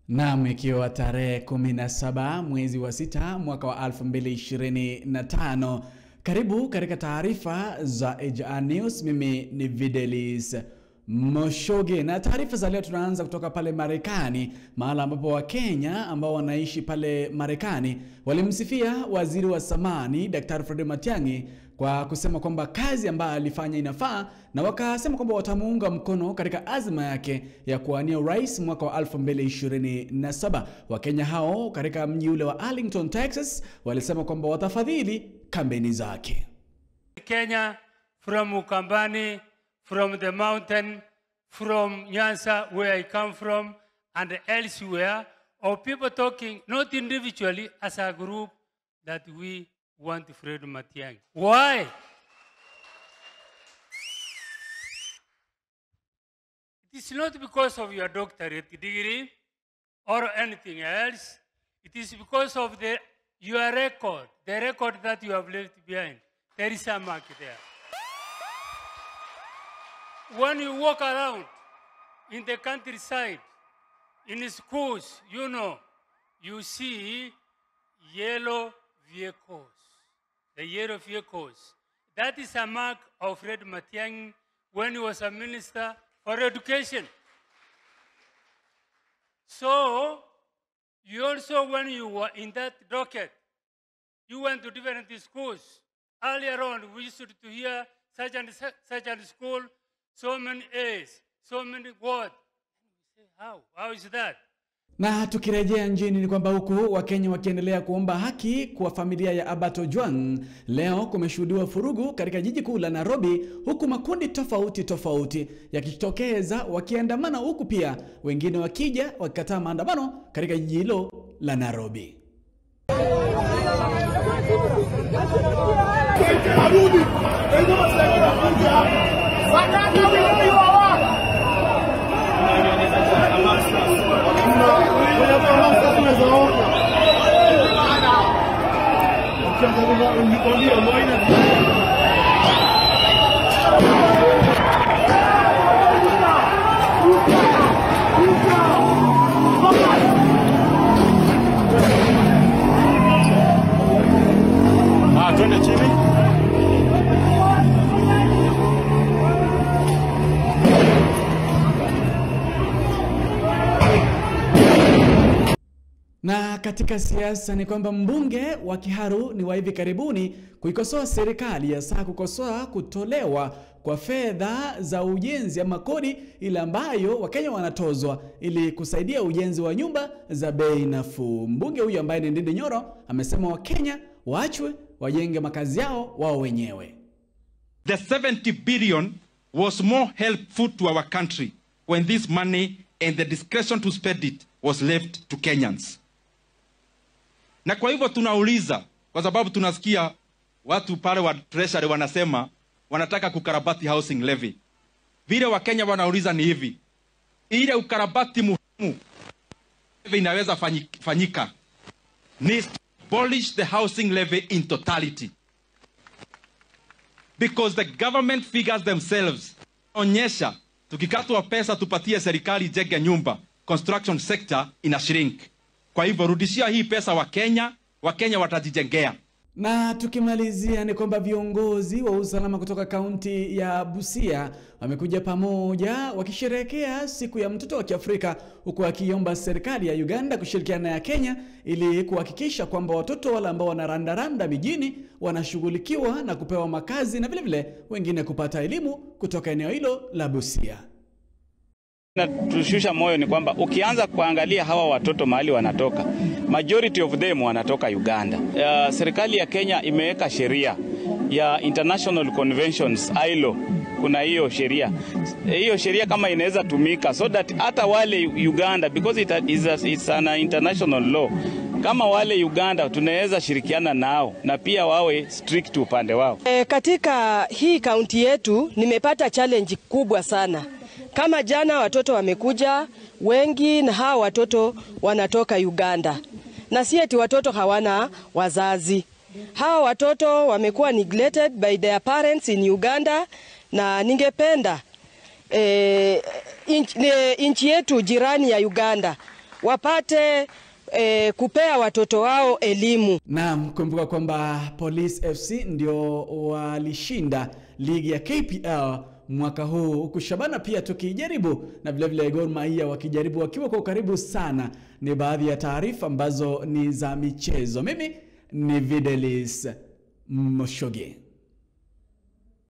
Naam, ikiwa tarehe 17 mwezi wa 6 mwaka wa 2025. Karibu katika taarifa za AJR News. Mimi ni Videlis Moshoge, na taarifa za leo tunaanza kutoka pale Marekani, mahala ambapo Wakenya ambao wanaishi pale Marekani walimsifia waziri wa samani Dr. Fred Matiang'i kwa kusema kwamba kazi ambayo alifanya inafaa, na wakasema kwamba watamuunga mkono katika azma yake ya kuwania urais mwaka wa 2027. Wakenya hao katika mji ule wa Arlington, Texas walisema kwamba watafadhili kampeni zake. Kenya from Ukambani, from the mountain, from Nyanza where I come from, and elsewhere, of people talking, not individually, as a group, that we want Fred Matiang'i. Why? It is not because of your doctorate degree or anything else. It is because of your record, the record that you have left behind. There is a mark there. When you walk around in the countryside, in schools, you know, you see yellow vehicles, the yellow vehicles. That is a mark of Fred Matiang'i when he was a minister for education. So, you also, when you were in that docket, you went to different schools. Earlier on, we used to hear such and such and school, so many A's, so many words. How? How is that? Na tukirejea nchini ni kwamba huku Wakenya wakiendelea kuomba haki kwa familia ya Albert Ojwang, leo kumeshuhudiwa furugu katika jiji kuu la Nairobi, huku makundi tofauti tofauti yakitokeza wakiandamana, huku pia wengine wakija wakikataa maandamano katika jiji hilo la Nairobi. Twende chini. Na katika siasa ni kwamba mbunge wa Kiharu ni wa hivi karibuni kuikosoa serikali ya saa kukosoa kutolewa kwa fedha za ujenzi ama kodi ile ambayo Wakenya wanatozwa ili kusaidia ujenzi wa nyumba za bei nafuu. Mbunge huyu ambaye ni Ndindi Nyoro amesema Wakenya waachwe wajenge makazi yao wao wenyewe. The 70 billion was more helpful to our country when this money and the discretion to spend it was left to Kenyans. Na kwa hivyo tunauliza, kwa sababu tunasikia watu pale wa Treasury wanasema wanataka kukarabati housing levy. Vile Wakenya wanauliza ni hivi, ile ukarabati muhimu inaweza fanyika ni abolish the housing levy in totality. Because the government figures themselves onyesha tukikatwa pesa tupatie serikali jenge nyumba, construction sector ina shrink. Kwa hivyo rudishia hii pesa Wakenya, Wakenya watajijengea. Na tukimalizia ni kwamba viongozi wa usalama kutoka kaunti ya Busia wamekuja pamoja wakisherehekea siku ya mtoto wa Kiafrika, huku wakiomba serikali ya Uganda kushirikiana na ya Kenya ili kuhakikisha kwamba watoto wale ambao wanarandaranda mijini wanashughulikiwa na kupewa makazi na vile vile wengine kupata elimu kutoka eneo hilo la Busia. Na tushusha moyo ni kwamba ukianza kuangalia hawa watoto mahali wanatoka, majority of them wanatoka Uganda. Serikali ya Kenya imeweka sheria ya International Conventions, ILO. Kuna hiyo sheria. Hiyo sheria kama inaweza tumika so that hata wale Uganda, because it's an international law, kama wale Uganda tunaweza shirikiana nao na pia wawe strict upande wao. Katika hii kaunti yetu nimepata challenge kubwa sana. Kama jana watoto wamekuja wengi, na hawa watoto wanatoka Uganda. Na si eti watoto hawana wazazi. Hawa watoto wamekuwa neglected by their parents in Uganda, na ningependa nchi yetu jirani ya Uganda wapate kupea watoto wao elimu. Naam, kumbuka kwamba Police FC ndio walishinda ligi ya KPL mwaka huu, huku Shabana pia tukijaribu na vile vile Gor Mahia wakijaribu wakiwa kwa ukaribu sana. Ni baadhi ya taarifa ambazo ni za michezo. Mimi ni Videlis Moshoge.